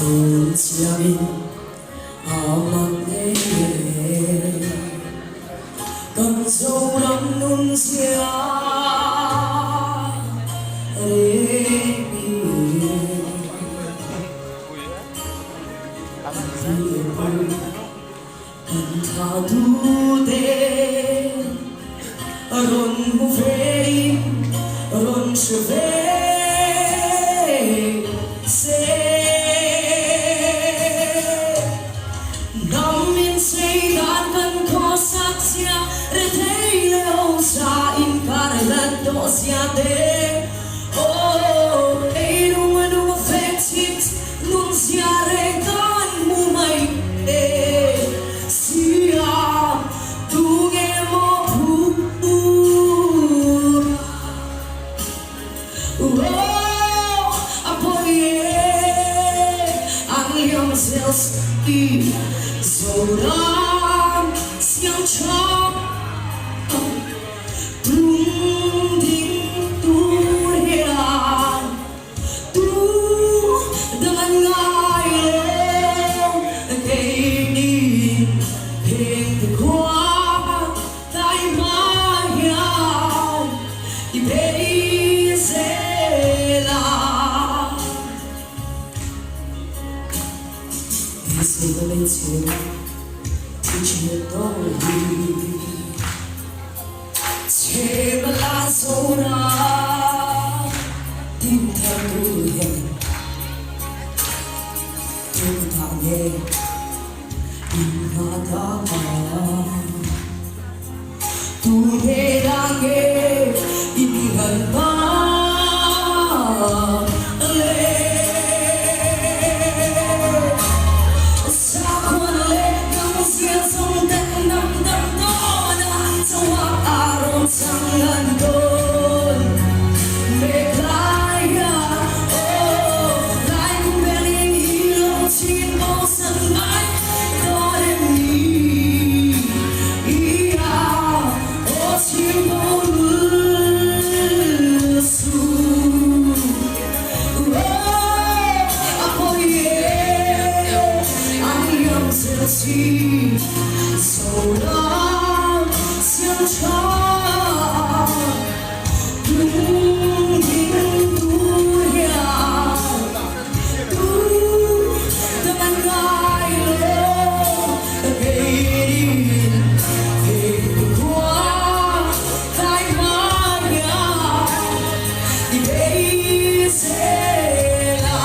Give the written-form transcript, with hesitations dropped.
Hun siamin a mak ngei e. Kan Zoram nun zia reng hi. Kan Kan tha dute rawn hmu vein rawn hre ve se. Hnam in chei dan kan khawsak zia rethei leh hausa inkar hlat tawh zia te. Aw, ei lung a lung a fek chhit nun zia reng kan hmu mai e. Sia, tu nge maw phur? Aw, a pawi e, an liam zel si Zoram siam tha. Tum ding tur hian tu dang an ngai lo, keini heng te khua tlai hma hian i bei zel a. Hei lei chhung thi tawh hi. Chhema la zora tin thar tur hian tu ta nge in nga ta tu nge la nge in ngan ta le Sakhuan leh hnam zia zawng ten hnam dang dawn a, chauha a rawn chang an dawn. Mek lai hian aw, lai kum belin i lo chhin bo san mai dawn em ni? I a aw chhin bo lul suh. Aw, a pawi e, an liam zel si, Zoram siam tha tung ding tur hian tu dang an ngai lo, keinin heng khua tlai hma hian i bei zel a.